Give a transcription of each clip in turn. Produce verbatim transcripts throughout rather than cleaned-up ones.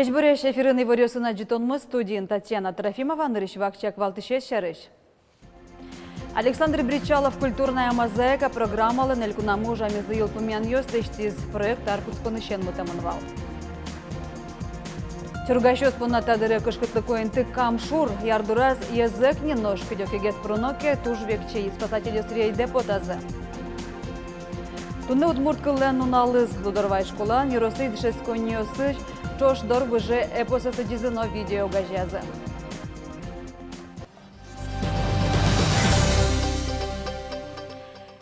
Ӟечбуресь! Эфирын иворъёсын адӟытонмы, студиын Татьяна Трофимова. Нырысь вакчияк валтӥсез сярысь. Александр Бречалов «Культурная мозаика» программалэн элькунамы ужамезлы йылпумъянъёс лэсьтӥз. Проект ар кутсконысен мытэмын вал. Чорыгасьёс понна та дыре кышкытлыко инты Кам шур. Ярдураз йӧзэк ни, нош кыдёкегес пыроно ке, туж векчи. Спасательёс рейдэ потазы. Туннэ удмурт кыллэн нуналыз. Лудорвай школаын ёросысь дышетсконниосысь ӵош дор выжы эпосэз лыдӟизы но видео огазеязы.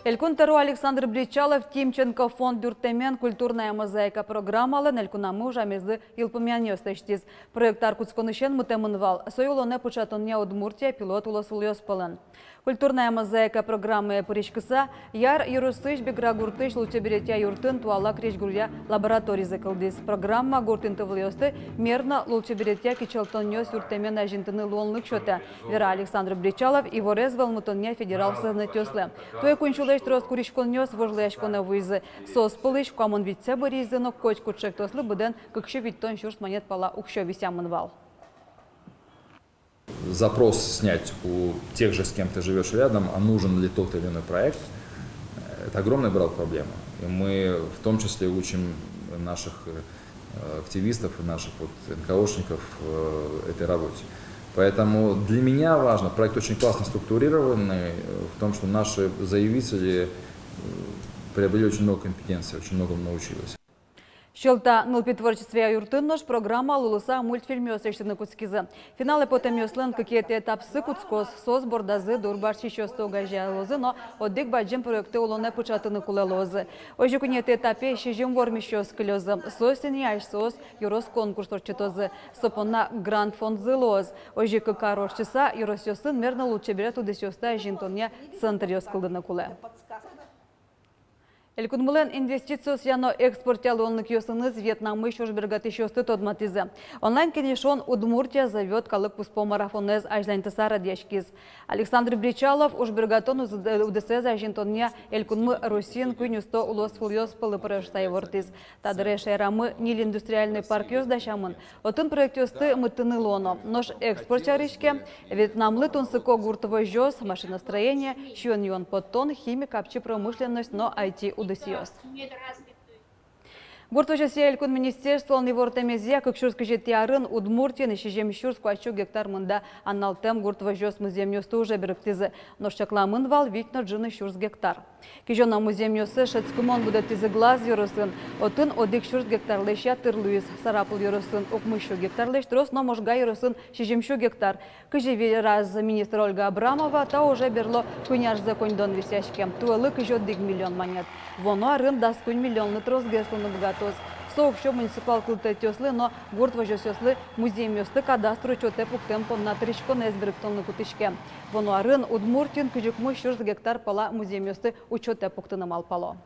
Элькун тӧро Александр Бречалов Тимченко фонд юрттэмен «Культурная мозаика» программалэн элькунамы ужамезлы йылпумъянъёс лэсьтӥз. Проект ар кутсконысен мытэмын вал. Сое улонэ пыӵатонъя «Удмуртия» пилот улосвылъёс пӧлын. «Культурная мозаика» программае пыриськыса, Яр ёросысь Бигра гуртысь лулчеберетъя юртын туала крезьгуръя лабораторизэ кылдӥз. Программа гурт интывылъёсты мер но лулчеберетъя кичӧлтонъёс юрттэмен азинтыны луонлык сётэ, вера Александр Бречалов иворез вӧлмытонъя федерал сӧзнэтъёслы. Туэ куинь сюлэсь трос куриськонъёс вожвылъяськонэ вуизы. Соос пӧлысь куамын витьсэ быръизы но, котькуд ӵектослы быдэн кык сю витьтон сюрс манет пала уксё висъямын вал. Запрос снять у тех же, с кем ты живёшь рядом, а нужен ли тот или иной проект, это огромная была проблема. И мы в том числе учим наших, э, активистов и наших вот НКОшников, э, этой работе. Поэтому для меня важно, проект очень классно структурированный, э, в том, что наши заявители, э, приобрели очень много компетенций, очень многому научились. Сьӧлта нылпи творчествоя юртын нош программа луыса мультфильмъёс лэсьтыны кутскизы. Финалэ потэмъёслэн кыкетӥ этапсы кутскоз. Соос бордазы дурбасьтӥсьёсты огазеялозы но одӥг бадӟым проектэ улонэ пыӵатыны кулэ луозы. Озьы куинетӥ этапе сизьым вормисьёс кылёзы. Соос ини асьсэос ёрос конкурс ортчытозы. Со понна грант фондзы луоз. Озьы кык ар ортчыса, ёросъёсын мер но лулчеберет удысъёсты азинтонъя центръёс кылдыны кулэ. Элькунмылэн инвестициосъя но экспортъя луонлыкъёсыныз Вьетнамысь ужбергатӥсьёсты тодматӥзы. Онлайн-кенешон «Удмуртия зовёт» калык куспо марафонэз азьланьтыса радъяськиз. Александр Бречалов ужбергатон уз-, удысэз азинтонъя элькунмы Россиын куинь усто улосвылъёс пӧлы пыре шуыса ивортӥз. Та дыре шаерамы ньыль индустриальной паркъёс дасямын. Отын проектъёсты мытыны луоно. Нош экспорт сярысь ке, Вьетнамлы тунсыко гурт возёс, машиностроение, сиён-юон поттон, хими, капчи промышленность но айти удысъёс. Гурт возёсъя элькун министерстволэн ивортэмезъя, кык сюрс кызетӥ арын Удмуртиын сизьым сюрс куать сю гектар мында анналтэм гурт возёс музъемъёсты уже берыктӥзы, нош чакламын вал вить но ӝыны сюрс гектар. Кизёно музъемъёссэ шӧдскымон будэтӥзы Глаз ёросын. Отын одӥг сюрс гектарлэсь ятыр луиз, Сарапул ёросын укмыс сю гектарлэсь трос но Можга ёросын сизьым сю гектар. Кызьы вераз министр Ольга Абрамова, та уже берло куинь арзэ коньдон висъяське. Туэлы кызь одӥг миллион манет. Вуоно арын дас куинь миллионлы тросгес луыны быгатоз. Со уксё муниципал кылдытэтъёслы но гурт возёсъёслы музъемъёсты кадастр учётэ пуктэм понна тыриськонэз берыктонлы кутӥське. Вуоно арын Удмуртиын кызь укмыс сюрс гектар пала музъемъёсты учётэ пуктыны малпало.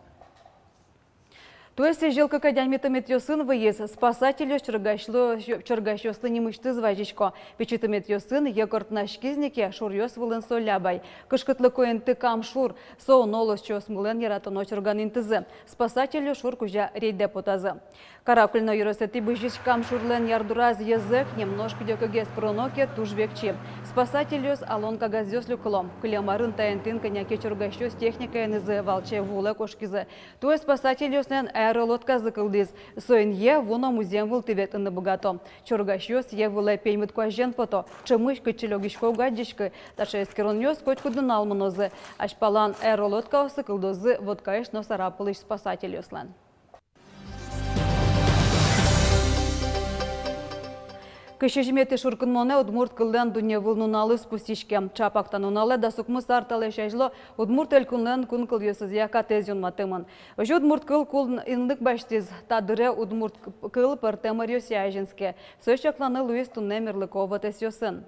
Туэ сӥзьыл кык адями тыметъёсын выйиз. Спасательёс чорыгасьло-, чорыгасьёслы нимысьтыз вазисько. Пичи тыметъёсын йӧ кортнаськиз ни ке, шуръёс вылын со ляб ай. Кышкытлыко инты Кам шур. Со уно улосчиосмылэн яратоно чорыган интызы. Спасательёс шур кузя рейдэ потазы. Каракулино ёросэтӥ бызись Кам шурлэн ярдураз йӧзэк ни, нош кыдёкегес пыроно ке, туж векчи. Спасательёс алон кагазъёс люкыло. Кылем арын та интыын кӧня ке чорыгасьёс техникаенызы валче вуэ кошкизы. Туэ спасательёслэн аэролодказы кылдӥз. Соин йӧ, ву но музъем вылтӥ ветлыны быгато. Чорыгасьёс йӧ вылэ пеймыт куазен пото. Ӵемысь кытчы лёгисько, уг адӟиськы. Таӵе эскеронъёс котькуд нунал мынозы. Азьпалан аэролодкаоссы кылдозы Воткаысь но Сарапулысь спасательёслэн. Кызь сизьыметӥ шуркынмонэ удмурт кыллэн дунневыл нуналыз пусйиське. Чапак та нуналэ дас укмыс ар талэсь азьло Удмурт Элькунлэн кун кылъёсызъя катэз юнматэмын. Озьы удмурт кыл кун инлык басьтӥз. Та дыре удмурт к-, кыл пӧртэм ӧръёсъя азинске. Сое чакланы луиз туннэ мерлыко вотэсъёсын.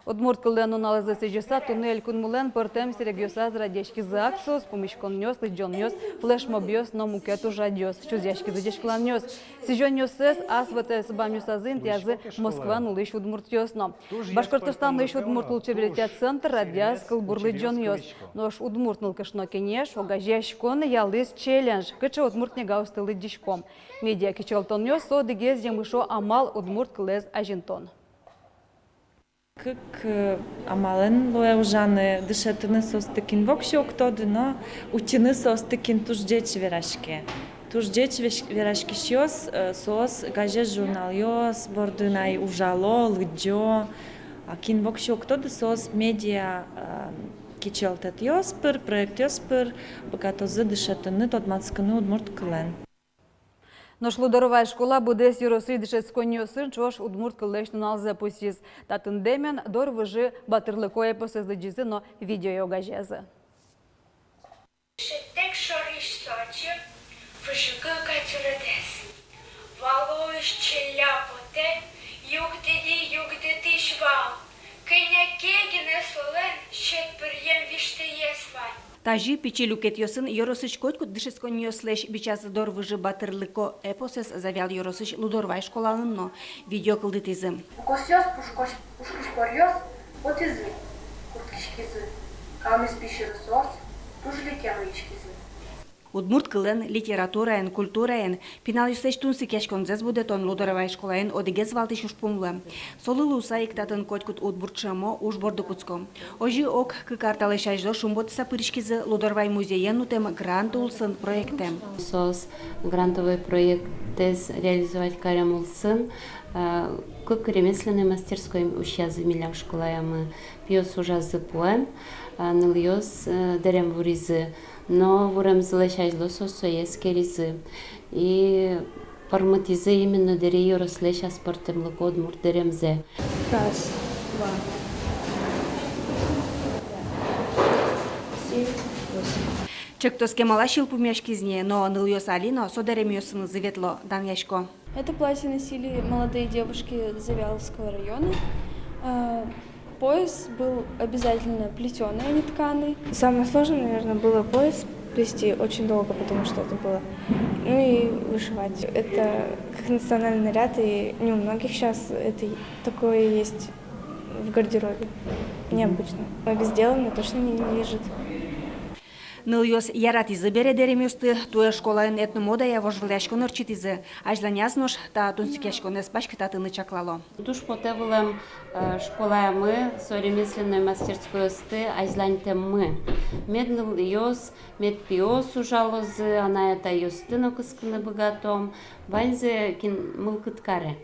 Удмурт кыллэн нуналзэ сӥзьыса, туннэ элькунмылэн пӧртэм сэрегъёсаз радъяськизы акциос, пумиськонъёс, лыдӟонъёс, флешмобъёс но мукет ужрадъёс, чузъяськизы ӟечкыланъёс. Сӥзёнъёссэс ас вотэс бамъёсазы интыязы Москваын улӥсь удмуртъёс но. Башкортостанысь удмурт лулчеберетъя центр радъяз кылбур лыдӟонъёс. Нош Удмурт нылкышно кенеш огазеяськон ялӥз челлендж, кыӵе удмурт книгаосты лыдӟиськом. Медиа кичӧлтонъёс — со одӥгез емышо амал удмурт кылэз азинтон. Кык, э, амалэн луэ ужаны: дышетыны соосты, кин воксё уг тоды, но утьыны соосты, кин туж ӟеч вераське. Туж ӟеч веш-, вераськисьёс, э, соос газет-журналъёс бордын ай ужало, лыдӟо. А кин воксё уг тоды, соос медиа, э, кичӧлтэтъёс пыр, проектъёс пыр быгатозы дышетыны, тодматскыны удмурт кылэн. Нош Лудорвай школа быдэс ёросысь дышетсконниосын ӵош удмурт кыллэсь нуналзэ пусйиз. Татын дэмен «Дор выжы батырлыко» эпосэз лыдӟизы но видеое огазеязы. Шӧдтэк шорысь со ачим выжыкыл кадь суредэз. Валоысь челля потэ, югдыди югдытӥсь вал. Кӧня ке гинэ солэн сьӧд пырем виштыез вань. Тазьы пичи люкетъёсын ёросысь котькуд дышетсконниослэсь бичазы «Дор выжы батырлыко» эпосэз Завьял ёросысь Лудорвай школаын но видео кылдытӥзы. Укосъёс пушкось, пушкысь поръёс потӥзы, курткиськизы, калмез пи сюресъёс туж лике луиськизы. Удмурт кылэн, литератураен, культураен пиналъёслэсь тунсыкъяськонзэс будэтон Лудорвай школаын одӥгез валтӥсь ужпум луэ. Солы луыса ик татын котькуд удмурт ӵемо уж борды кутско. Озьы ог кык ар талэсь азьло шумпотыса пыриськизы Лудорвай музеен утэм грант улсын проектэ. Соос грантовой проектэз реализовать карем улсын, э, кык ремесленной мастерской усьтӥзы милям школаямы. Пиос ужазы пуэн, э, нылъёс, э, дэрем вуризы. Но вуремзылэсь азьло соос сое эскеризы и пӧрмытӥзы именно Дэри ёрослэсь аспӧртэмлыко удмурт дэремзэ. Раз, два, семь, восемь. Чектос кемалась йылпумъяськиз ни, но нылъёс али но со дэремъёсынызы ветло, данъясько. Это платье носили молодые девушки Завьяловского района. Э, Пояс был обязательно плетёный, а не тканый. Самое сложное, наверное, было пояс плести очень долго, потому что это было. Ну и вышивать. Это как национальный наряд, и не у многих сейчас это такое есть в гардеробе. Необычно. Но без дела мне точно не, не лежит. Нылъёс яратӥзы бере дэремъёсты, туэ школаын этномодая вожвылъяськон ортчытӥзы. Азьланяз нош та тунсыкъяськонэз паськытатыны чаклало. Туж потэ вылэм, э, школаямы со ремесленной мастерскойёсты азьланьтэммы. Мед нылъёс, мед пиос ужалозы, анай-атайёсты но кыскыны быгатом. Ваньзэ, кин мылкыд каре.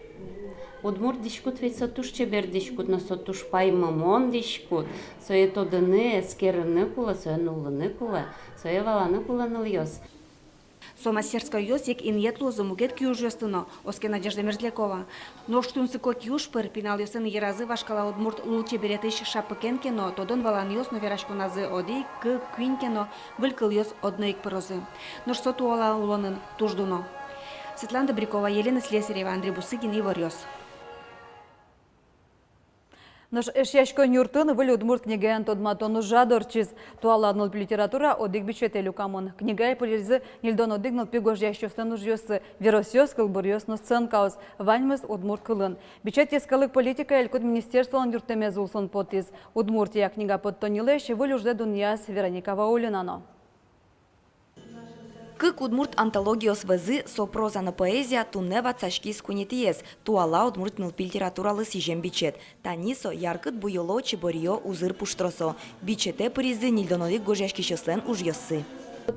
Удмурт дӥськут ведь со туж чебер дӥськут, но со туж паймымон дӥськут. Сое тодыны, эскерыны кулэ, сое нуллыны кулэ, сое валаны кулэ нылъёс. Со мастерскойёс ик инъет луозы мукет киужъёсты но, оске Надежда Мерзлякова. Нош тунсыко киуж пыр пиналъёсын йыразы вашкала удмурт лулчеберетысь шапыкен ке но, тодон-валанъёс но вераськоназы одӥг, кык, куинь ке но выль кылъёс одно ик пырозы. Нош со туала улонын туж дуно. Светлана Добрякова, Елена Слесарева, Андрей Бусыгин, «Иворъёс». Нош Эшъяськон юртын выль удмурт книгаен тодматон ужрад ортчиз. Туала нылпи литература одӥг бичетэ люкамын. Книгае пыризы ньыльдон одӥг нылпи гожъясьёслэн ужъёссы: веросъёс, кылбуръёс но сценкаос. Ваньмыз удмурт кылын. Бичет йӧскалык политикая элькун министерстволэн юрттэмез улсын потӥз. «Удмуртия» книга поттоннилэсь выль ужзэ дунъяз Вероника Ваулина но. Кык удмурт антологиос вӧзы, со проза но поэзия, туннэ ватсаськиз куинетӥез туала удмурт нылпи литературалы сӥзем бичет. Тани со яркыт буёло, чебериё, узыр пуштросо. Бичетэ пыризы ньыльдон одӥг гожъяськисьёслэн ужъёссы.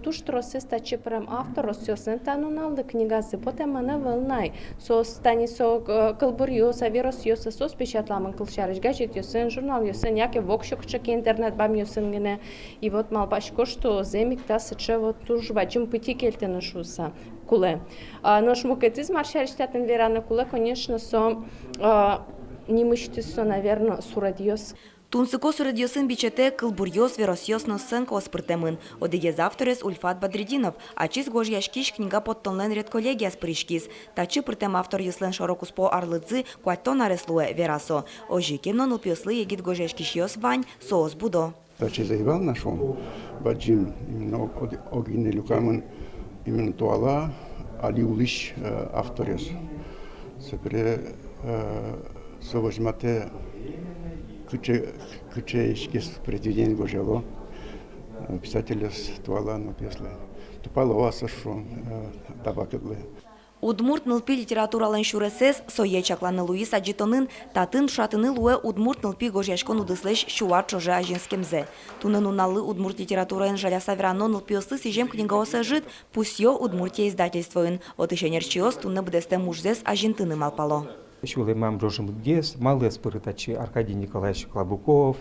Туж тросэз татчы пырем авторъёслэн та нуналлы книгазы потэмын ӧвӧл на ай. Соос тани со, э, кылбуръёс, веросъёс, соос печатламын, кылсярысь, газетъёсын, журналъёсын, яке воксё кыӵе ке интернет бамъёсын гинэ. И вот малпасько, что зэм ик та сыӵе вот туж бадӟым пытьы кельтыны шуыса кулэ. А, нош мукетыз, мар сярысь татын вераны кулэ, конечно, со, а, нимысьтыз со, наверно, суредъёс. Тунсыко суредъёсын бичетэ кылбуръёс, веросъёс но сценкаос пыртэмын. Одӥгез авторез Ульфат Бадретдинов, ачиз гожъяськись книга поттонлэн редколлегияз пыриськиз. Татчы пыртэм авторъёслэн шоро-куспо арлыдзы куатьтон арес луэ, вера со. Озьы ик но нылпиослы егит гожъяськисьёс вань, соос будо. Татчы ӧй вал на, шуом, бадӟым именно ог-, огинэ люкамын именно туала али улӥсь, э, авторъёс. Собере, э, со возьматэ, кыӵе, кыӵе иське произведение гожъяло, э, писательёс туала нылпиослы. Тупало-а со, шуом, э, та вакытлы. Удмурт нылпи литературалэн сюресэз, сое чакланы луиз адӟытонын. Татын ӵошатыны луэ удмурт нылпи гожъяськон удыслэсь сю ар ӵоже азинскемзэ. Туннэ нуналлы удмурт литератураын, жаляса верано, нылпиослы сӥзем книгаос ӧжыт, пусъё «Удмуртия» издательствоын. Отысь ӧнерчиос туннэ быдэстэм ужзэс азинтыны малпало. Сюлэмам ӝожмытгес, малы ӧз пыры татчы Аркадий Николаевич Клабуков,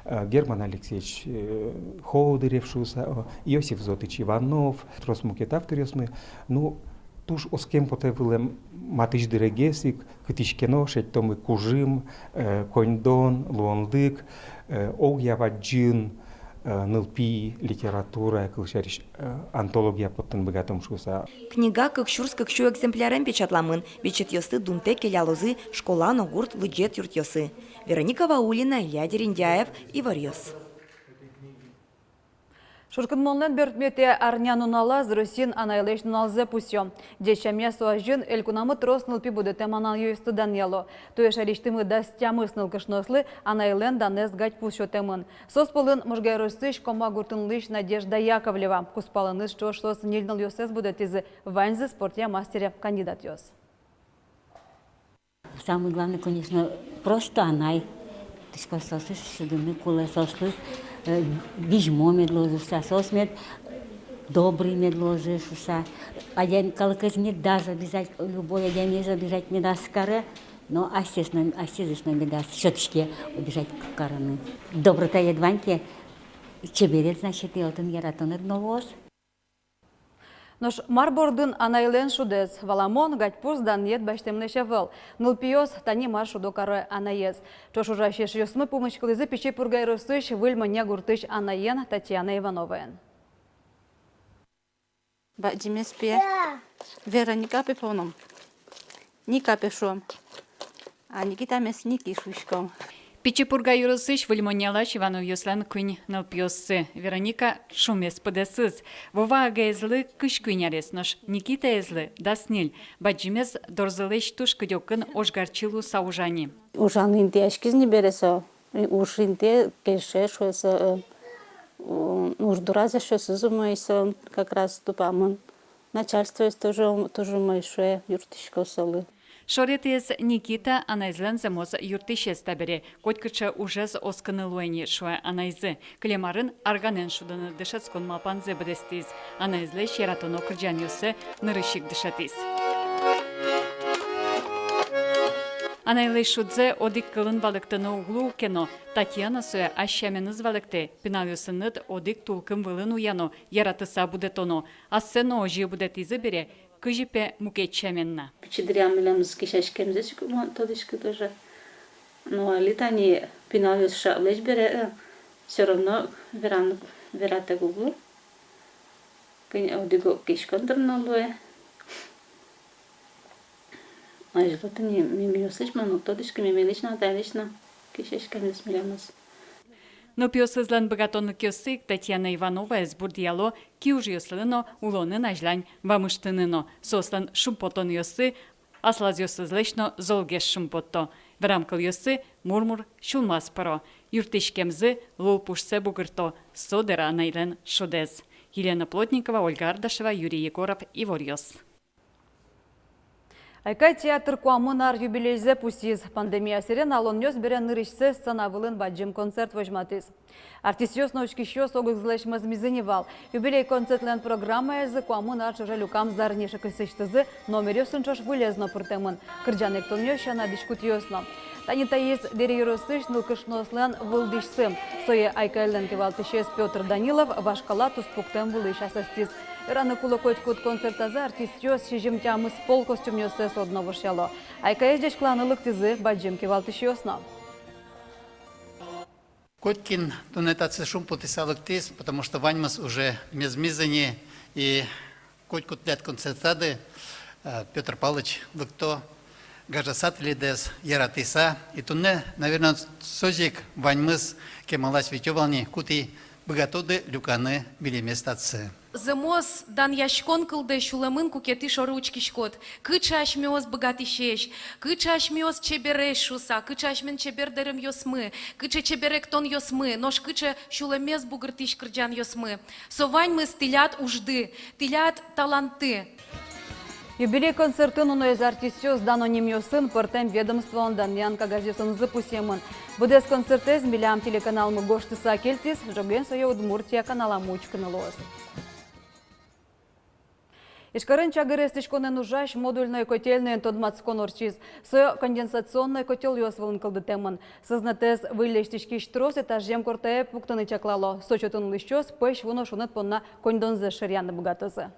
э, Герман Алексеевич, э, Ходырев шуыса, э, Иосиф Зотыч Иванов, трос мукет авторъёсмы. Ну, туж оскем потэ вылэм матысь дырегес ик кытысь ке но шедьтомы кужым, э, коньдон, луонлык, э, огъя бадӟым, э, нылпи литература кылсярысь, э, антология поттыны быгатом шуыса. Книга кык сюрс кык сю экземплярен печатламын. Бичетъёсты дунтэк келялозы школа но гурт лыдӟет юртъёсы. Вероника Ваулина, Илья Дерендяев, «Иворъёс». Шуркынмонлэн берпуметӥ арнянуналаз Россиын анайлэсь нуналзэ пусъё. Ӟеч сямъя со азьын элькунамы трос нылпи будэтэм анайёсты данъяло. Туэ шаерысьтымы дас тямыс нылкышноослы анайлэн данэз гадьпус сётэмын. Соос пӧлын Можга ёросысь Кома гуртын улӥсь Надежда Яковлева. Кузпалыныз ӵош соос ньыль нылъёссэс будэтӥзы, ваньзы спортъя мастере кандидатъёс. Самый главный, конечно, просто анай. Тышко соослы шудыны кулэ, соослы, э, визьмо мед луозы шуса, соос мед добрый мед луозы шуса. Адями, калыкез мед даже обижать, любой адямиез обижать мед ас каре, но асьсэс но, асьсэзэс но мед ас сётӥське обижать карыны. Добротаед вань ке, чеберет, значит, и отын яратонэд но луоз. Нош мар бордын анайлэн шудэз? Валамон, гадьпус данъет басьтэмлэсь ӧвӧл. Нылпиос тани мар шудо каро анаез. Ӵош ужась эшъёсмы пумиськылӥзы Пичи Пурга ёросысь Выль Монья гуртысь анаен Татьяна Ивановаен. Бадӟымез пе Вероника пе поном. Ника пе шуом. А Никитамес Ники шуиськом. Пичи Пурга ёросысь Выль Моньялась Ивановъёслэн куинь нылпиоссы. Вероника шумес пыдэсыз. Вова агаезлы кызь куинь арес, нош Никитаезлы дас ньыль. Бадӟымез дорзылэсь туж кыдёкын ожгарчи луыса ужа ни. Ужан интыяськиз ни бере со. Уж интые кельше шуэ со, э, у-, уж дораз эшъёсыз умой со, как раз тупамын. Начальствоез тоже, тоже умой шуэ, юрттӥсько солы. Шоретӥез Никита анайзылэн зэмос юрттӥсез табере. Котькыӵе ужез оскыны луэ ни, шуэ анайзы. Кылем арын арганэн шудыны дышетскон малпанзэ быдэстӥз. Анайзылэсь яратоно кырӟанъёссэ нырысь ик дышетӥз. Анайлэсь шудзэ одӥг кылын валэктыны уг луы ке но, Татьяна сое ас сяменыз валэктэ: пиналъёсыныд одӥг тулкым вылын уяно, яратыса будэтоно. Ассэ но озьы будэтӥзы бере, кызьы пе мукет сямен на. Пичи дыръям милемыз кесяськемзэс ик мон тодӥсько тоже. Но али тани пиналъёс шаплэсь бере, э, всё равно вераны, вератэк уг лу. Кин одӥг-ог кеськон дыр но луэ. Азьло тӥни мимиослэсь мон уг тодӥськы, мимилэсь но, атайлэсь но кесяськемзэс милемыз. Нылпиосызлэн быгатонлыкъёссы ик Татьяна Ивановаез бурдъяло киужъёслы но, улонын азьлань вамыштыны но. Соослэн шумпотонъёссы аслазъёсызлэсь но золгес шумпотто. Верам кылъёссы мур-мур сюлмаз пыро. Юрттӥськемзы лулпушсэ бугырто. Со дыр анайлэн шудэз. Елена Плотникова, Ольга Ардашева, Юрий Егоров, «Иворъёс». «Айкай» театр куамын ар юбилейзэ пусйиз. Пандемия сэрен алонъёс бере нырысьсэ сцена вылын бадӟым концерт возьматӥз. Артистъёс но учкисьёс огзылэсь мӧзмизы ни вал. Юбилей концертлэн программаязы куамын ар ӵоже люкам зарни шыкысьтызы номеръёсын ӵош вылез но пыртэмын. Кырӟан-эктонъёс сяна, дӥськутъёс но. Тани таиз Дэри ёросысь нылкышноослэн вылдӥсьсы. Сое «Айкайлэн» кивалтӥсез Пётр Данилов вашкала туспуктэм вылысь асэстӥз. Вераны кулэ, котькуд концертазы артистъёс сизьым-тямыс пол костюмъёссэс одно вошъяло. «Айкаез» ӟечкыланы лыктӥзы бадӟым кивалтӥсьёс но. Котькин туннэ татчы шумпотыса лыктӥз, потому что ваньмыз уже мезмиз ини, и котькуд тӥляд концертады, э, Пётр Павлович лыкто гажаса тӥледыз, яратыса. И туннэ, наверно, соӵе ик ваньмыз кемалась витё вал ни, кутӥ быгатоды люканы милемез татчы. Зэмос данъяськон кылдэ сюлэмын, куке тӥ шоры учкиськод. Кыӵе асьмеос быгатӥсесь, кыӵе асьмеос чебересь шуса, кыӵе асьмелэн чебер дэремъёсмы, кыӵе чебер эктонъёсмы, нош кыӵе сюлэмез бугыртӥсь кырӟанъёсмы. Со ваньмыз тӥляд ужды, тӥляд талантты. Юбилей концертын уноез артистъёс, дано нимъёсын, пӧртэм ведомстволэн данъян кагазъёсынызы пусъемын. Быдэс концертэз милям телеканалмы гожтыса кельтӥз, ӝоген сое «Удмуртия» каналамы учкыны луоз. Ижкарын чагыр эстӥськонэн ужась модульной котельнойын тодматскон ортчиз. Со конденсационной котёлъёс вылын кылдытэмын. Сӧзнэтэз выль лэсьтӥськись трос этажъем кортае пуктыны чаклало. Со чотын улӥсьёс пӧсь ву но шуныт понна коньдонзэс шыръяны быгатозы.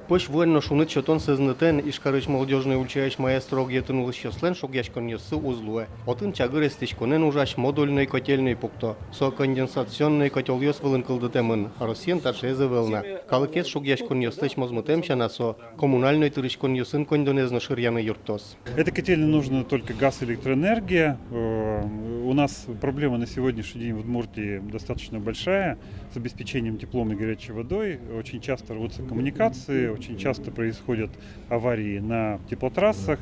Пӧсь вуэн но шуныт сётон сӧзнэтэн Ижкарысь Молодёжной ульчаысь «Маэстро» огъетын улӥсьёслэн шугъяськонъёссы уз луэ. Отын чагыр эстӥськонэн ужась модульной котельной пукто. Со конденсационной котёлъёс вылын кылдытэмын. Россиын таӵеез ӧвӧл на. Калыкез шугъяськонъёслэсь мозмытэм сяна, со коммунальной тырыськонъёсын коньдонэз но шыръяны юрттоз. Этой котельной нужна только газ и электроэнергия. Э, у нас проблема на сегодняшний день в Удмуртии достаточно большая с обеспечением теплом и горячей водой. Очень часто рвутся коммуникации, очень часто происходят аварии на теплотрассах.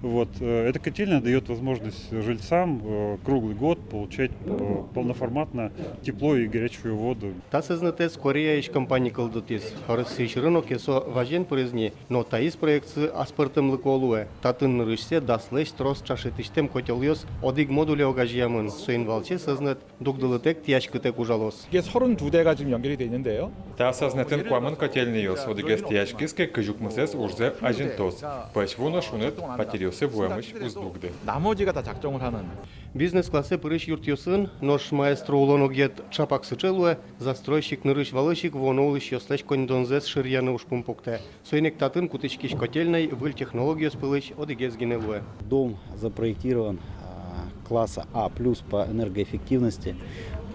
Вот, э, эта котельная даёт возможность жильцам, э, круглый год получать, э, полноформатно тепло и горячую воду. Та сӧзнэтэз Кореяысь компани кылдытӥз. Россиысь рынокэ со вазен пыриз ни, но таиз проектсы аспӧртэмлыко луэ. Татын нырысьсэ даслэсь трос чашетӥсьтэм котёлъёс одӥг модуле огазеямын. Соин валче сӧзнэт дугдылытэк, тӥяськытэк ужалоз. 이게 서른두 대가 지금 연결이 돼 있는데요. Та сӧзнэтын куамын котельнойёс, одӥгез тӥяськиз ке, кызь укмысэз ужзэ азинтоз. Пӧсь ву но шуныт патеръёсы вуэмысь уз дугды. 나머지가 다 작동을 하는. Бизнес классэ пырись юртъёсын, нош «Маэстро» улон огъет чапак сыӵе луэ, застройщик нырысь валысь ик вуоно улӥсьёслэсь коньдонзэс шыръяны ужпум пуктэ. Соин ик татын кутӥськись котельной выль технологиос пӧлысь одӥгез гинэ луэ. Дом запроектирован, а, класса А плюс по энергоэффективности.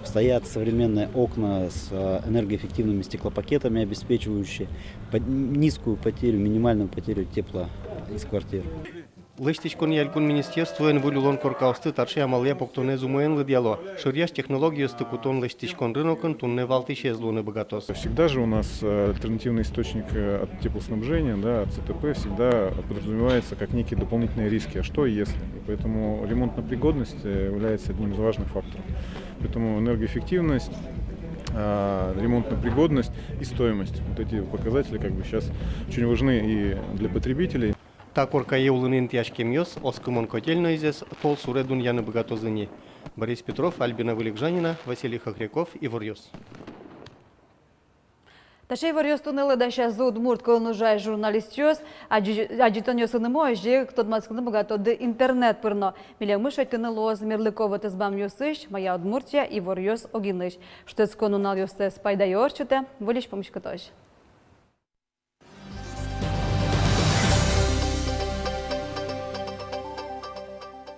Стоят современные окна с, а, энергоэффективными стеклопакетами, обеспечивающие под-, низкую потерю, минимальную потерю тепла из квартир. Лэсьтӥськонъя элькун министерствоын выль улон коркаосты таӵе амалъя пуктонэз умоен лыдъяло. Шыръясь технологиосты кутон лэсьтӥськон рынокын туннэ валтӥсез луыны быгатоз. Всегда же у нас, э, альтернативный источник, э, от теплоснабжения, да, от С Т П всегда подразумевается как некие дополнительные риски. А что если? И поэтому ремонтная пригодность, э, является одним из важных факторов. Поэтому энергоэффективность, а, ремонтная пригодность и стоимость. Вот эти показатели как бы сейчас очень важны и для потребителей. Та коркае улыны интыяськемъёс оскымон котельнойзэс толсуре дунъяны быгатозы ни. Борис Петров, Альбина Вылегжанина, Василий Хохряков, «Иворъёс». Таӵе иворъёс туннэлы дасязы удмурт кылын ужась журналистъёс. Адӟи-, адӟытонъёсынымы озьы ик тодматскыны быгатоды интернет пыр но. Милемыз шедьтыны луоз мерлыко вотэс бамъёсысь, «Моя Удмуртия» иворъёс огинысь. Шутэтскон нуналъёстэс пайдаё ортчытэ. Выльысь пумиськытозь.